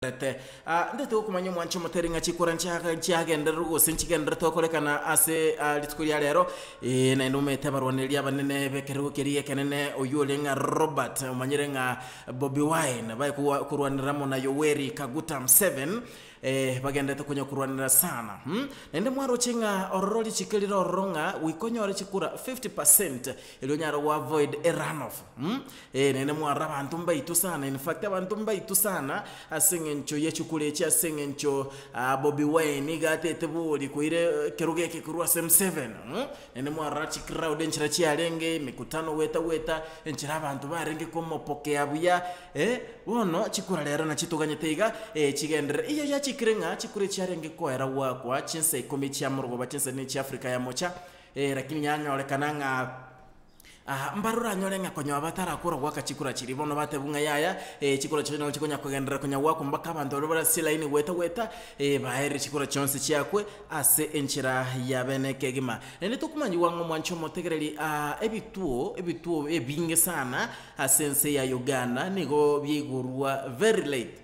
Ete. Ah, ndete gokomanya omwancho omoteri ng'a chikura nchiaga nchiagendererwe gose nchigendererete gokorekana ase ah, rituko ria rero. Eh, naende omanyete abarwanereria abanene b'ekerogo keria ekenene oyio ore ng'a Robert omanyire ng'a Bobi Wine bae kowa korwanera amo na Yoweri Kaguta Museveni eh, bagenderete konya korwanera sana mh. Naende mwaroche ng'a ororo richiko rire ororo ng'a goika onyore chikura 50% erio onyare go avoid a run off mh. Ee, naende mwarora abanto mbaitwe sana, in fact abanto mbaitwe sana ase eng'encho ye chikura echi, ase eng'encho ah, Bobi Wine nigo atete bori koira ekerogo eke korwa ase Museveni mh, naende mwarora chicrowd enchera chiarenge, emekutano goeta goeta, enchera abanto barenge komopokea buya eh, bono chikura rero nachi toganyete iga chigenderere. Eyio yachikire ng'a chikura echiarenge koera goakwa chinsa ikomi chia morogoba chinsa ne chia Africa ya mocha, lakini yanyorekana ng'a. Aa, mbare oranyore ng'a konya batarakora goaka chikura chiria bono batebwa ng'a yaya, eh, chikura chiria nabo chikonya kogenderera konya goakwa mpaka abanto baria bare ase chilaini goeta goeta, eh, baerire chikura chionsi chiakwe ase enchera ya bene kegima. Naende tokomanyigwa ng'a omwancho omotegereri aa, ebituo ebituo ebinge sana ase ense ya Uganda nigo biaigorwa very late.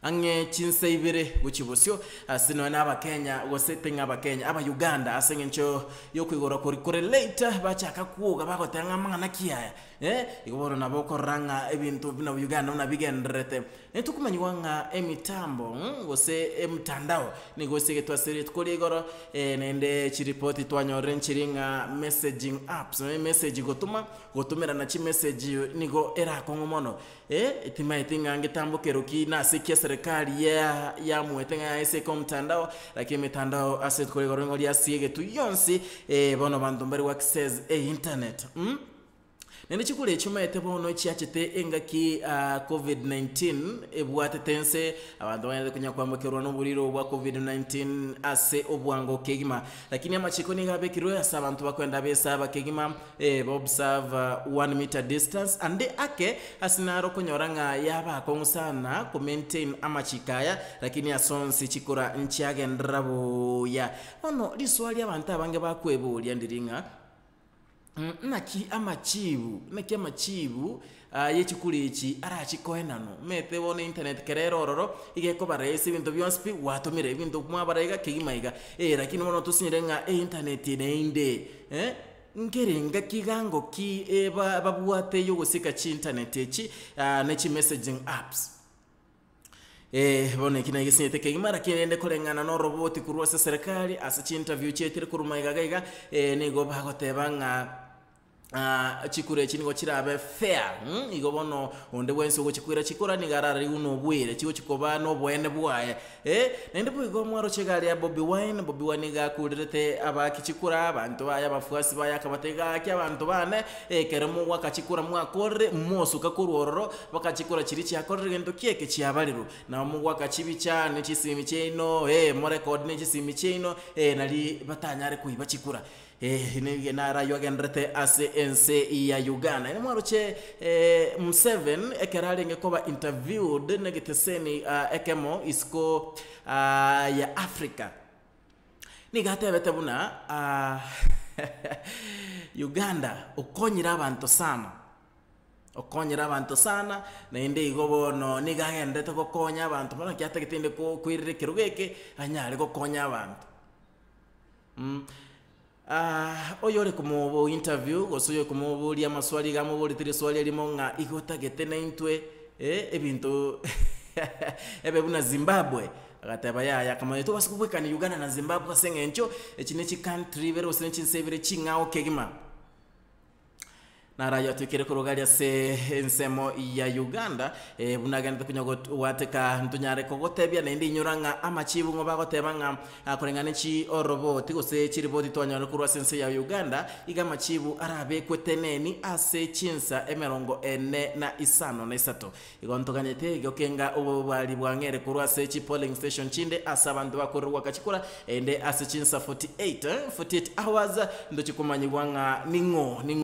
Ang'e chinsa ibere gochia bosio, ase nonya na abakenya gose ting'a abakenya, abauganda ase eng'encho yokoigora koria kore late, bachaka kwoga bagoteba ng'a amang'ana ki aya eh, igo bono nabo okorora ng'a ebinto buna Uganda buna bigendererete. Netokomanyigwa ng'a emitambo gose emtandao nigo esegetwe ase rituko ria igoro, naende chiripoti twanyorire nchiri ng'a messaging apps, emessage gotoma, gotomerana chimessage nigo erakong'u mono. Eh, timaeti ng'a ngetambo kero ki nase ki eserekari ya yamuete ng'a eseke omtandao, lakini emetandao ase rituko ria igoro nigo riasiegetwe yonsi, eh, bono banto mbari go access einternet mh. Naende chikura echio omanyete bono chiachete engaki ah, Covid-19 ebwatete ense, abanto banyarete konya kwambokerwa na oboriro bwa Covid-19 ase obwango kegima. Lakini amachiko nigo abekirwe ase abanto bakoenda besaba kegima, eh, ba observe one meter distance, ande ake ase naro okonyora ng'a yaba akong'u sana ko maintain amachiko aya, lakini ase onsi chikura nchiagenderera buya. Bono riswali abanto abange bakweboria ndiri ng'a, naki amachibu, naki amachibu ye chikura echi arachi koenanwa? Omanyete bono internet kera ere ororo, iga ekoba rahisi ebinto bionsi pi gwatomire, ebinto mwabara iga kegima iga. Eh lakini bono tosinyire ng'a einternet naende eh, nkere ngaki gango ki eba babwate yogosika chiinternet echi ne chimessaging apps. Eh, bono eki nagesinyete kegima, lakini rende koreng'ana noroboti korwa ase serikali ase chiinterview chiaetire korwa magega iga iga, eh, nigo bagoteba ng'a Ah, chikura echi nigo chirabe fair mm, igo bono onde bwensi ogochikwera chikura nigo ararigwe nobwere chigochi koba noboene bwaye eh, naende boigo mwaroche iga aria Bobi Wine, Bobi Wine iga akurerete abaaki chikura abanto baye abafuasi baye akabatebia gaki abanto bane ekero mogoaka chikura mwakorire mosuka korwa ororo mpaka chikura chiria chiakorire gento ki eke chiabarirwe nabo mogoaka chibicha ne chisimi chiaino eh, morecord ne chisimi chiaino eh, nari batanyare koiba chikura. Ee, nigo naro ayio agendererete ase ense ya Uganda. Ere mwaroche eh, Museveni ekero arenge koba interviewed negeteseni ah, ekemo isiko ah, ya Africa. Nigo atebete buna ah, Uganda okonyire abanto sana, okonyire abanto sana, naende igo bono nigo agenderete gokonya abanto bono naki atagete inde ko koirera ekerogo eke anyare gokonya abanto. Oyore komobo interview gose oyore komoboria amaswali iga amoborete riswali erimo ng'a igo otagete naintwe eh ebinto ebe buna Zimbabwe, agateba yaya akamanya tobasa kobwekania Uganda na Zimbabwe ase eng'encho echi ne chicountry ibere gose ne chinse ibere ching'ao kegima. Naro ayio atwekire korwa aria ase ensemo ya Uganda, eh, buna agenderete konya goateka ntonyare kogotebia naende inyora ng'a amachibu ng'o bagoteba ng'a ah, koreng'ana ne chioroboti gose chiripoti twanyorire korwa ase ense ya Uganda, iga amachibu arabekwe teneni ase chinsa emerongo ene na isano na isato. Igo ntoganyete gokenga obobari bwang'ere korwa ase chipolling station chinde ase abanto bakorire goaka chikura, ende ase chinsa 48, 48 hours, ntochi komanyigwa ng'a ning'o, ning'o.